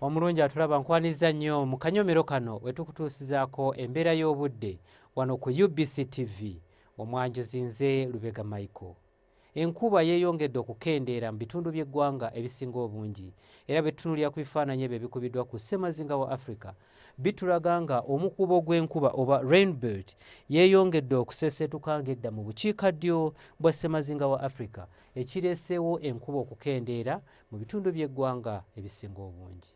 Omulungi atulaba, nkwaniza nnyo mu kanyomero kano we tukutuusizaako embeera y'obudde wano ku UBC TV. Omwanjuzi nze Lubega Michael. Enkuba yeeyongedde okukendeera mu bitundu by'eggwanga ebisinga obungi, era bwe tutunuulira ku bifaananyi ebyo ebikubiddwa ku ssemazinga wa Africa, bitulaga nga omukuubo gw'enkuba oba rainbelt yeeyongedde okuseeseetuka ng'edda mu bukiikaddyo bwa ssemazinga wa Africa, ekireeseewo enkuba okukendeera mu bitundu by'eggwanga ebisinga obungi.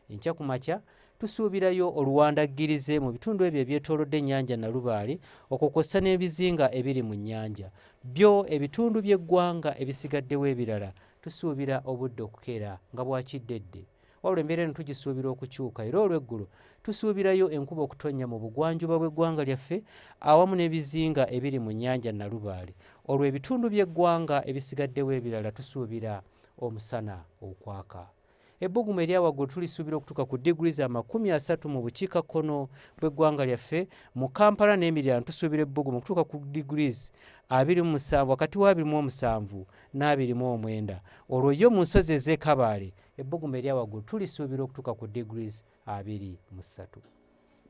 Enkya ku makya tusuubirayo oluwandaggirize mu bitundu ebyo ebyetoolodde ennyanja Nalubaale, okwo kw'ossa n'ebizinga ebiri mu nnyanja. Byo ebitundu by'eggwanga ebisigaddewo ebirala tusuubira obudde okukeera nga bwa kiddedde. Wabula embeera eno tugisuubira okukyuka era olw'eggulo tusuubirayo enkuba okutonnya mu bugwanjuba bw'eggwanga lyaffe awamu n'ebizinga ebiri mu nnyanja Nalubaale. Olwo ebitundu by'eggwanga ebisigaddewo ebirala tusuubira omusana okwaka. Ebbugumu erya waggulu tulisuubira okutuuka ku degrees 30 mu bukiikakkono bw'eggwanga lyaffe. Mu Kampala n'emiriraano tusuubira ebbugumu okutuuka ku degrees 27, wakati wa 27 n'e29. Olwo yo mu nsozi ez'e Kabaale ebbugumu erya waggulu tulisuubira okutuuka ku degrees 23.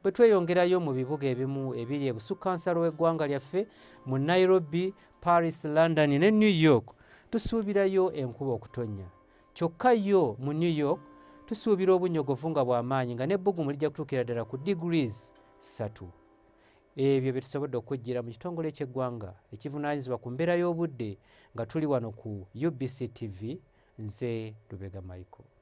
Bwe tweyongerayo mu bibuga ebimu ebiri ebusukkansalo w'eggwanga lyaffe, mu Nairobi, Paris, London ne New York tusuubirayo enkuba okutonnya. Kyokka yo mu New York tusuubira obunnyogovu nga bwa maanyi nga n'ebbugumu lijja kutuukira ddala ku degrees 3. Ebyo bye tusobodde okukuggyira mu kitongole ky'eggwanga ekivunaanyizibwa ku mbeera y'obudde nga tuli wano ku UBC TV. Nze Lubega Michael.